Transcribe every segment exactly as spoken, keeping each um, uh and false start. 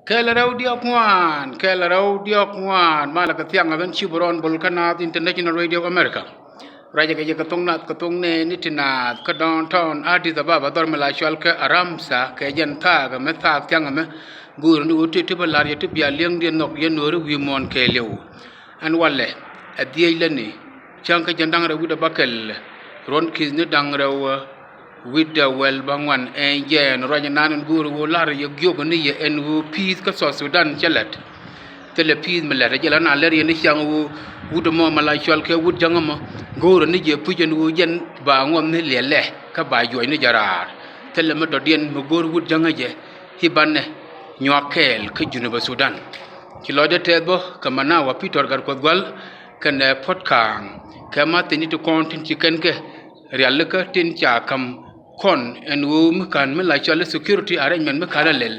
Kɛl rɛw diɔk ŋuan, kɛl rɛw diɔk ŋuan, malɛ kɛ thiaŋ ɛ ben ci bɛ rɔn bol kä Naath International Radio America. Ruacɛ kɛ jɛ kɛ thoŋ Naath kɛ thoŋ nɛɛni ti Naath kä downtown Addis Ababa, dhɔr mi la cual kɛ Aramsa, kɛ jɛn thaak ɛmɛ, thaak thiaŋ ɛmɛ. Go̱o̱rä ni ɣöö ti ti bä la̱r yɛ ti bia li̱eŋdiɛn nhɔk yɛn Nuääri wi̱i̱ muɔ̱ɔ̱n kɛɛliw. Ɛn walɛ ɛ dhiec lätni cäŋ kä jiɛn da̱ŋ rɛw wi̱cdɛ bäkɛl, ruɔ̱n ki̱thni da̱ŋ rɛw wi̱cdɛ wäl bäŋuan. Ɛn jɛɛn ruac ɛnan ɛn go̱o̱rä ɣöö la̱r yɛ giɔk ni yɛ ɛn ɣöö pi̱i̱th kä South Sudan cɛ lät. Thilɛ pi̱i̱th mi lät ɛ jɛ la na lɛr yɛn ni ciaŋ ɣöö wut ɛmɔ mi la cual kɛ wut jäŋä mɔ, go̱o̱rä ni jɛ puc ɛn ɣöö jɛn ba ŋuɔth ni liɛlɛ kä ba juɔc ni jɛ raar. Thilɛ mi dɔ̱diɛn mi go̱o̱r wut jäŋä jɛ i̱ banɛ nyuak kɛɛl kä Junubä Sudan. Ci lɔcdä tɛth bä kɛ Manawa Pitor Gatkuɔth Gual kɛnɛ Puɔt Kaŋ kɛ ma thi̱n ti kɔn tin ci kɛn kɛ rialikä tin ca ka̱m kɔn ɛn ɣöö mi ka̱n mi la cɔl i̱ security arrangement mi ka̱n a lɛl.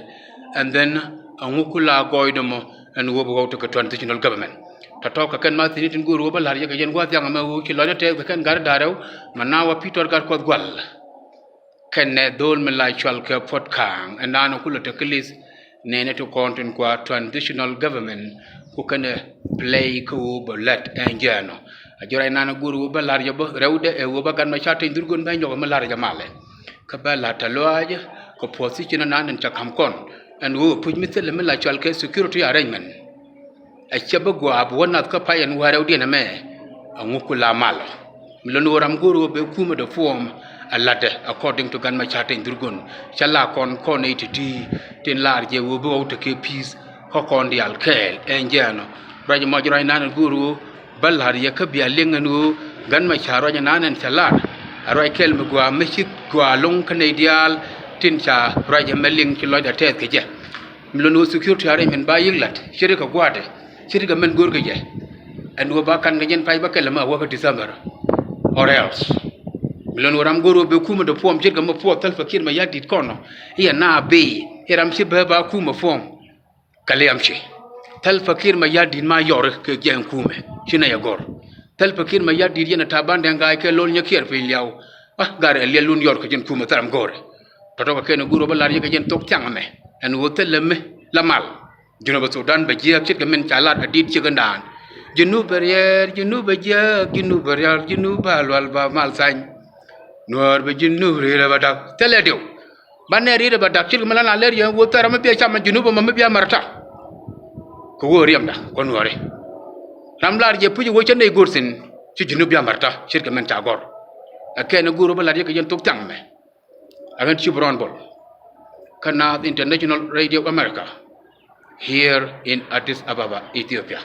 And then a ŋuk ku la gɔɔydɛ mɔ ɛn ɣöö bi ɣɔw tekɛ transitional government. Tɔ̱tɔ̱ kɛ kɛn ma thi̱n tin go̱o̱r ɣöö bä la̱r yɛ kɛ yɛn gua̱a̱th thiaŋ ɛmɛ ɣöö ci lɔcdä tɛth kɛ kɛn gat da̱rɛw Manawa Pitor Gatkuɔth Gual kɛnɛ dhol mi la cual kɛ Puɔt Kaŋ ɛn naan kulɛ te kä lith nɛnɛ ti kɔn tin kua transitional government ku kɛnɛ play kä ɣöö bɛ lät ɛn jɛɛnɔ. A jɔrɛ naan go̱o̱r ɣöö bä la̱r jɛ bä rɛwdɛ ɛ ɣöö bä gat ma ca teny dhurgon bä nyɔk mi la̱r jɛ malɛ. Kä bä la̱r tɛ lɔaacä kɛ puɔth thi̱ci naan ɛn ca ka̱m kɔn ɛn ɣöö puc mi thilɛ mi la cual kɛ security arrangement. Ɛ cɛ bi gɔaa bi wä nath kä pay ɛn wäl rɛwdiɛn ɛmɛ. A ŋuk ku la mal ɔ mi lon ɣöö ram go̱o̱r ɣöö bɛ kumɛ dee puɔm ɛ la̱tdɛ according to gan ma ca teny dhurgon. Cɛ la kɔn kɔn nɛy ti̱ti̱ tin laar jɛ ɣöö bi ɣɔw tekɛ pi̱i̱th kä kɔn diaal kɛɛl ɛn jɛɛnɔ. Ruac ɛmɔ jɛ ruac naan ɛn go̱o̱r ɣöö bä la̱r yɛ kä bia liŋ ɛn ɣöö gan ma ca ruac ɛnan ɛn cɛ la̱r. A ruac kɛl mi gɔaa mi ci gɔaa lo̱ŋ kä nɛy diaal tin ca ruac ɛmɛ liŋ ci lɔcdɛ tɛth kɛ jɛ. Mi lon ɣöö security arrangement ba yi̱k la̱t ce̱tkɛ gua̱a̱tdɛ ce̱tkɛ mɛn go̱o̱rkɛ jɛ. Ɛn ɣöö ba ka̱n kɛ jɛn pay bäkɛl ɛmɛ a wäkä December or else. Mi lon ɣöö ram go̱o̱r ɣöö bɛ kumɛ dee puɔm ce̱tkɛ mɛ puɔth Salva Kiir Mayardit kɔn ɔ. I̱ ɛn a bi i̱ ram ci bɛ ba kumɛ puɔm. Kɛ liɛm ci Salva Kiir Mayardit ma yɔri kɛ jɛn kumɛ ci nɛy a gɔ̱r. Salva Kiir Mayardit yɛn a Taban Deng Gai kɛ Lol Nyakiɛr piny liaw. Ah, gar ɛ liɛl lun yɔr kɛ jɛn kumɛ thil ram go̱o̱rɛ. Tɔ̱tɔ̱ kɛ kɛn go̱o̱r ɣöö bä la̱r yɛ kɛ jɛn thok thiaŋ ɛmɛ ɛn ɣöö thilɛ mi la mal. Junubä Sudan bɛ jiääk ce̱tkɛ min ca lar a di̱t ciek ɛn daan. Junub bɛ riɛɛr, Junub bɛ jiääk, Junub bɛ riɛɛr, Junub bɛ lual bɛ mal thany. Nuäär bɛ Junub ri̱i̱rɛ bɛ da̱k thilɛ diw. Banɛ ri̱i̱rɛ bɛ da̱k ce̱tkɛ min la na lɛr yɛn ɣöö thil ram mi bia cam ɛ Junub ɛmɔ mi bia mär ta̱. Kɛ ɣöö riɛmda kɔ nuääri. Ram lar jɛ puc ɣöö cä nɛy go̱r thi̱n ci Junub bia mär ta̱ ce̱tkɛ min ca gɔ̱r. Ɛ kɛn go̱o̱r ɣöö bä la̱r yɛ kɛ jɛn thok thiaŋ ɛmɛ. Ɛ ɣän Cip Rɔɔn Bol kä Naath International Radio America, here in Addis Ababa, Ethiopia.